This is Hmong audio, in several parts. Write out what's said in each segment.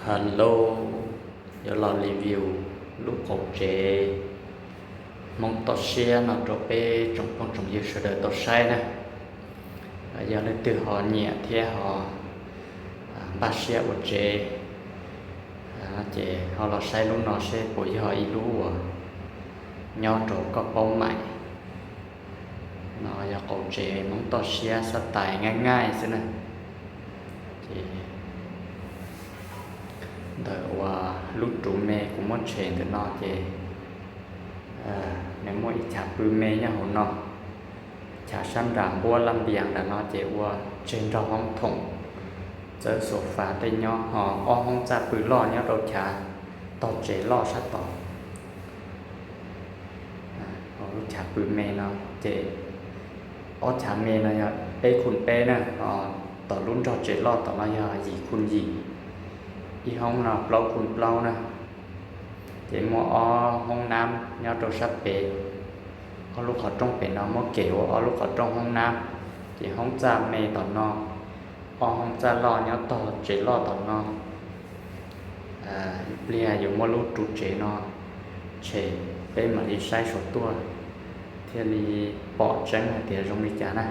Hello, yuav los review lub qaum tsev Hmoob toj siab no rau peb tsoom phooj tsoom ywg sawv daws tau saib na. Yog leej twg ho nyiam thiab ho npaj siab ua tsev ces ho los saib lub no seb puas yog ib lub uas nyob rau koj paub maim. No yog qaum tsev Hmoob toj siab xab tais nyaij nyaij xwb na. Ces ntawm uas lub ruv me kuv muab tshem ntawm no ces nws muaj ib chav pw me nyob hauv no. Chav sab nram npuab lab npias nram no ces ua tseg nrog hoob thoom, txawb xus fas tej nyob, ho ob hoob txaj pw loj nyob rau chav tog tsev loj sab tod. Lub chav pw me no ces ob chav me no yog peb khun peb na, ho tom lub nrog tsev loj tom no yog yim khun yim, ib hoob no plaub khun plaub na. Ces muaj ob hoob nab nyob rau sab pem, ob lub qhov rooj pem no muab kem ua ob lub qhov rooj hoob nab. Ces hoob txaj me tom no, ob hoob txaj loj nyob tog tsev loj tom no. Ib pliag yuav muab lub ruv tsev no tshem, peb mam li saib saum tuaj thiaj li pom tseeb hais tias zoo li cas na.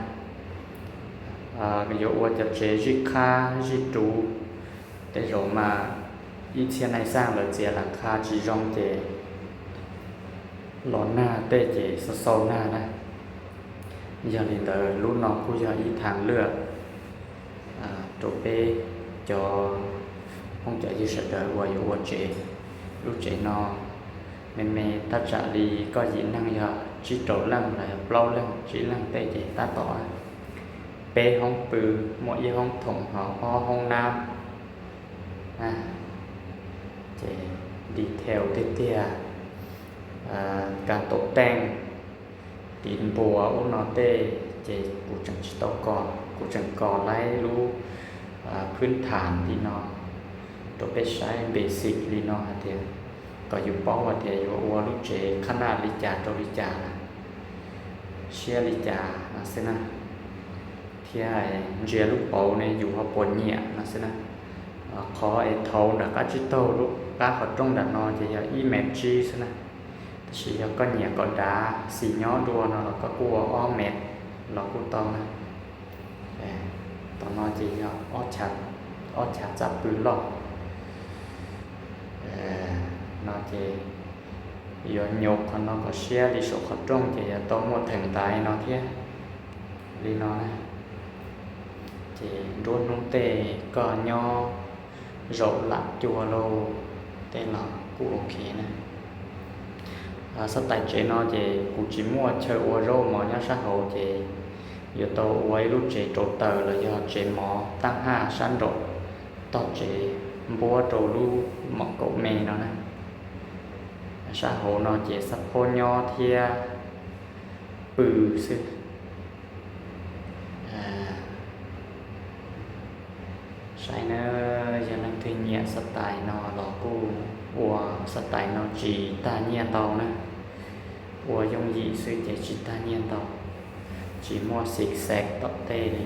Yuav ua cov tsev zij qhab zij ruv, tej zaum mas ib txhia neej xaj lawv txiav lam qha tsis zoo ces los nag tej ces xau xau nag na. Yog li ntawd lub no kuj yog ib thav lwaj rau peb cov phooj cov ywg sawv daws uas yuav ua tsev. Lub tsev no me me, tab tsam li koj yim neeg yog tsib rau leej los yog plaub leej tsib leej tej ces tab tom. Peb hoob pw, muaj ib hoob thoom ho ob hoob nab. Ces detail tiag tiag, ka tau teej, tiv npua ub no tej ces kuv tseem tsis tau kos, kuv tseem kos laib lub phwb tham li no rau peb saib basic li no hais tias kom yus paub hais tias yuav ua lub tsev qhab naj li cas rau li cas, siab li cas no xwb na. Thiab ntsia lub pauv ne yus ho puas nyiam no xwb na. Qhov es thaud nram qab tsib taug lub qab qhov rooj nram no ces yog ib mev tsib xwb na. Tab sis yog koj nyiam kom dav xis nyob dua no los koj kuj ua ob mev los kuj tau na. Tom no ces yog ob chav txaj pw loj no ces yuav nyuv qhov no kom siab li saum qhov rooj ces yuav tau muaj theem ntaiv no thiab li no na. Ces nruab hnub tej koj nyob zaum lam cua lauj tej los kuj ok na. Xab tais tsev no ces kuv tsis muaj chaw ua zaub mov nyob sab hauv ces yuav tau ua ib lub tsev rau taws los yog tsev mov tab haj sab nraum tog tsev npuab rau lub mom kaum me no na. Sab hauv no ces xab phob nyob thiab pw xwb. Saib na, yog leej twg nyiam xab tais no los kuj ua xab tais no tsis tag nyiaj ntau na. Ua yooj yim xwb ces tsis tag nyiaj ntau, tsis muaj xim xees tom tej li.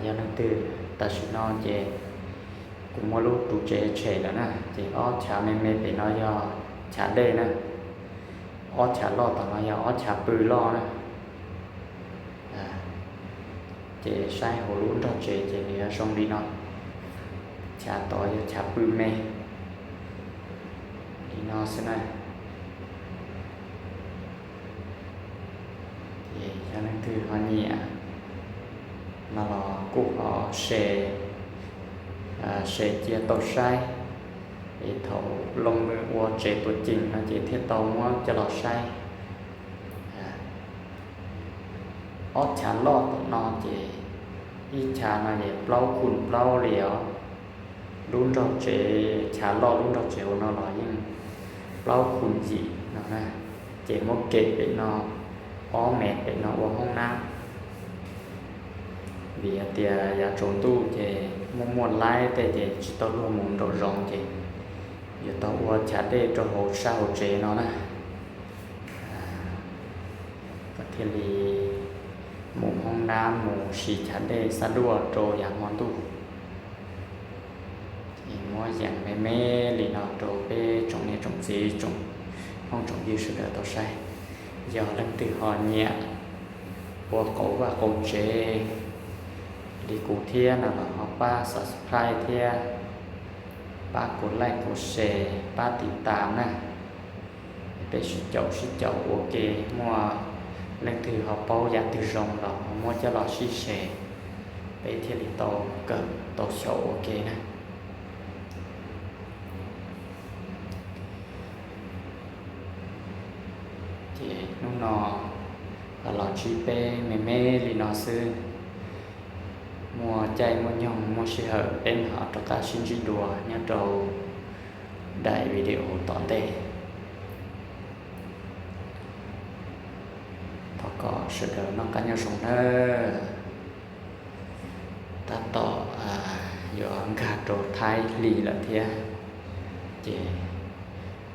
Yog leej twg, tam sim no ces kuv muab lub ruv tsev tshem lawm na, ces ob chav me me pem no yog chav dej na, ob chav loj tom no yog ob chav pw loj na. Ces saib hauv lub nrog tsev ces nws yuav zoo li no, chav tod yog chav pw me li no xwb na. Ces yog leej twg ho nyiam no los kuj ho share, share cia tau saib, es thaum loo mus ua tsev tuam ceem no ces thiaj tau muab coj los saib. Ob chav loj tom no ces ib chav no ces plaub khum plaub li os. Lub nrog tsev, chav loj lub nrog tsev ua no los yeej plaub khum yim no na, ces muab kem pem no, ob mev pem no ua hoob nab. Vim hais tias yav tsaus ntuj ces muaj muaj laib tej ces tsis tau luag mus nraum zoov ces yuav tau ua chav dej rau hauv sab hauv tsev no na. Thiaj li mus hoob nab mus siv chav dej xab duaj rau yav hmo ntuj. Ces muab yees me me li no rau peb tsoom niam tsoom txiv tsoom phooj tsoom ywg sawv daws tau saib. Yog leej twg ho nyiam ua qauv vaj qauv tsev li kuv thiab no los ho pab subscribe thiab pab kuv like kuv share pab tiv tam na. Peb sib caum sib caum ua ke, muaj leej twg ho paub yam twg zoo los ho muab coj los sib share, peb thiaj li tau kawm tau xyaum ua ke na. Ces hnub no los ntsib peb me me li no xwb. Muaj caij muaj nyoog muaj sij hawm peb mam rov qab sib ntsib dua nyob rau daim video tom ntej. Thov kom sawv daws noj qab nyob zoo nawb. Tab tom yuav nkag rau Thaib hli lawm thiab, ces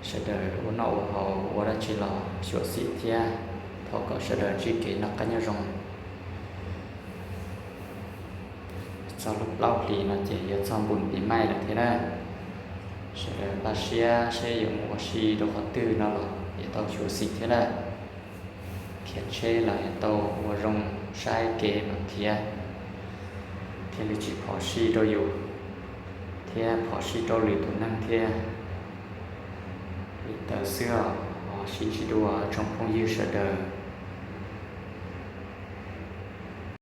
sawv daws ua noj ua haus ua dab tsi los xyuam xim thiab. Thov kom sawv daws ntsib kev noj qab nyob zoo. Txog lub plaub hlis no ces yuav txog npun pis maij lawm thiab na. Sawv daws npaj siab seb yuav mus ua si rau qhov twg no los yuav tau xyuam xim thiab na. Khiav tsheb los yuav tau ua zoo saib kev mas khiav, thiaj li tsis phom sij rau yus thiab phom sij rau lwm tus neeg thiab. Li ntawd xwb os, sib ntsib dua tsoom phooj ywg sawv daws.